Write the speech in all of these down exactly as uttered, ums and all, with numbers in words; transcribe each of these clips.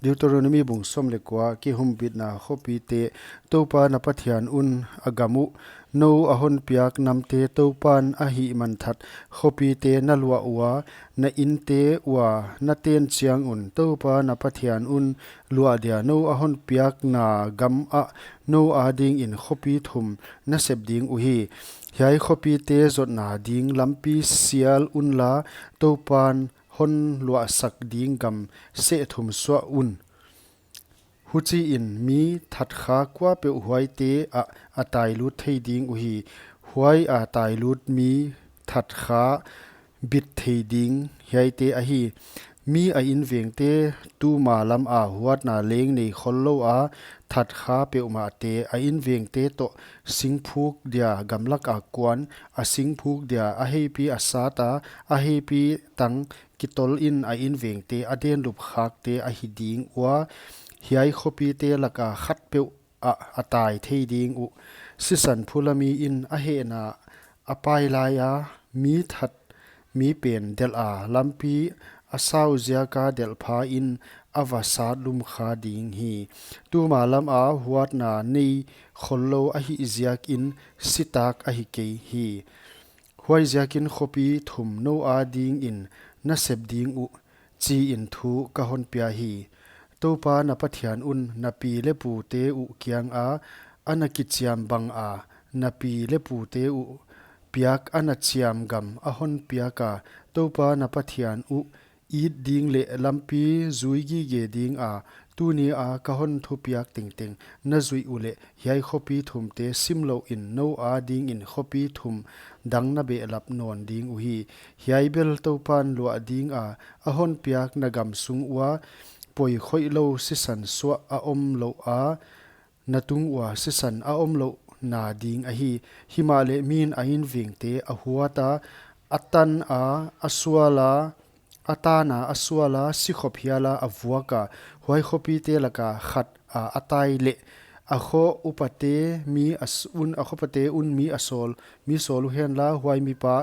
Deuteronomi bung sawm leh kua. Kihumbitna khopite. Toupa na Pathian un a gam uh, nou a hon piak namte Toupan a hihmanthat khopite na luah ua, na inte ua na ten chiang un Toupa na Pathian un luah dia nou a hon piakna gam ah nou adingin khopi thum na sep ding uhi. Hiai khopite zotna ding lampi sial unla, Toupan hon luahsak ding gam seh thum suah un. Huchiin mi thatkha kuapeuh huaite ah a tailut thei ding uhi. Huai a tailut mi thatkha bit thei ding hiaite ahi. Mi a invengte, tuma lam a huatna leng nei khollou a, thatkha peuhmahte, a invengte toh singphuk dia gamlak a kuan, a singphuk dia a heipi a sat a, a heipi tang kitol in a invengte a denlup khakte ahi ding ua, hiai khopite laka khatpeuh ah a tai thei ding uh. Sisan phulami in a hehna a pai lai a, mi that mi pen delh a, lampi a sau ziaka delhpha in a va sat lumkha ding hi. Tuma lam a huatna nei khollou ahih ziakin sitak ahi kei hi. Huaiziakin khopi thum nou adingin na sep ding uh, chiin thu ka hon pia hi. Toupa na Pathian un na pi leh pute uh kianga a na kichiam banga, na pi leh pute uh piak a na chiam gam a hon piaka, Toupa na Pathian uh it ding leh lampi zui gige dinga, tuni a ka hon thupiak tengteng na zuih uleh, hiai khopi thumte simlouh in nou adingin khopi thum dang na behlap nawn ding uhi. Hiai bel Toupan luah dinga a hon piak na gam sung ua poi khoihlou sisan suah a omlouh a, na tung ua sisan a omlouhna ding ahi. Himahleh min a invengte a huat a, a tan a, a sual a, a tan a, a sual a, sikhop hial a a vuak a, huai khopite laka khat a a tai leh, a kho upate mi a s-, un, a khopate un mi a sawl, mi sawl uhenla, huai mipa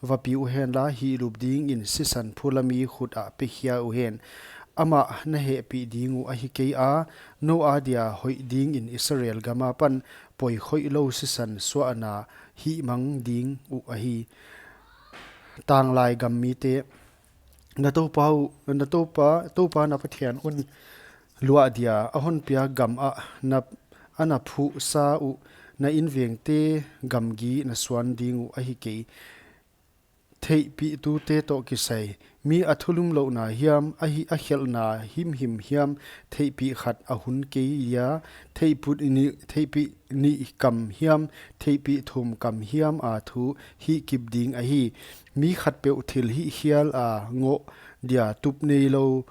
va pi uhenla, hihlup dingin sisan phulami khut ah pekhia uhen. Amah na hehpih ding uh ahi kei a, nou adia hoih dingin Israel gam apan poi khoihlou sisan suahna hihmang ding uh ahi. Tanglai gam mite, na Toupa uh, na Toupa, Toupa na Pathian un luah dia a hon piak gam ah na, a na phuhsa uh na invengte gamgi na suan ding uh ahi kei. Theihpihtute toh kisai, mi a thulumlouhna hiam, a hi, a khelhna himhim hiam, theihpih khat a hun kei ia, theihput ni, theihpih nih kam hiam, theihpih thum kam hiam a thu hihkip ding ahi. Mi khatpeuh thil hihkhial a ngoh dia tup neilou,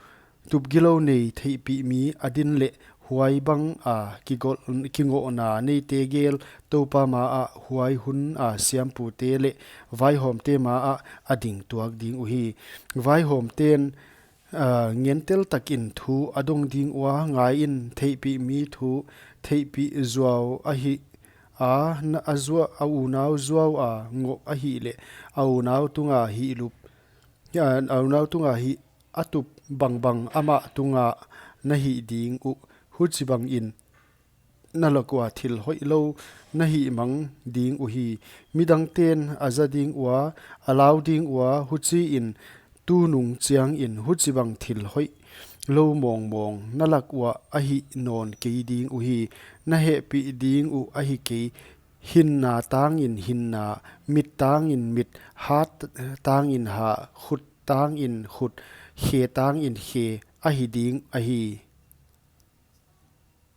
tup gilou nei theihpih mi a din leh, huai bang a kigol, kingohna neite gel Toupa ma ah, huai hun a siampute leh vaihawmte ma ah a ding tuak ding uhi. Vaihawmten, a, ngentel takin thu a dong ding ua, ngaiin, theihpih mi thu theihpih zuau ahi a, na a zua, a unau zuau a ngoh ahihleh, a unau tunga hihlup, a, a unau tunga hih a tup bangbang amah tunga na hih ding uh, huchibangin na lak ua thil hoihlou na hihmang ding uhi. Midangten a za ding ua, a lau ding ua, huchiin tunung chiangin huchibang thil hoihlou mawngmawng na lak ua a hih nawn kei ding uhi. Na hehpih ding uh ahi kei. Hinna tangin hinna, mit tangin mit, hat tangin ha, khut tangin khut, khe tangin khe ahi ding ahi.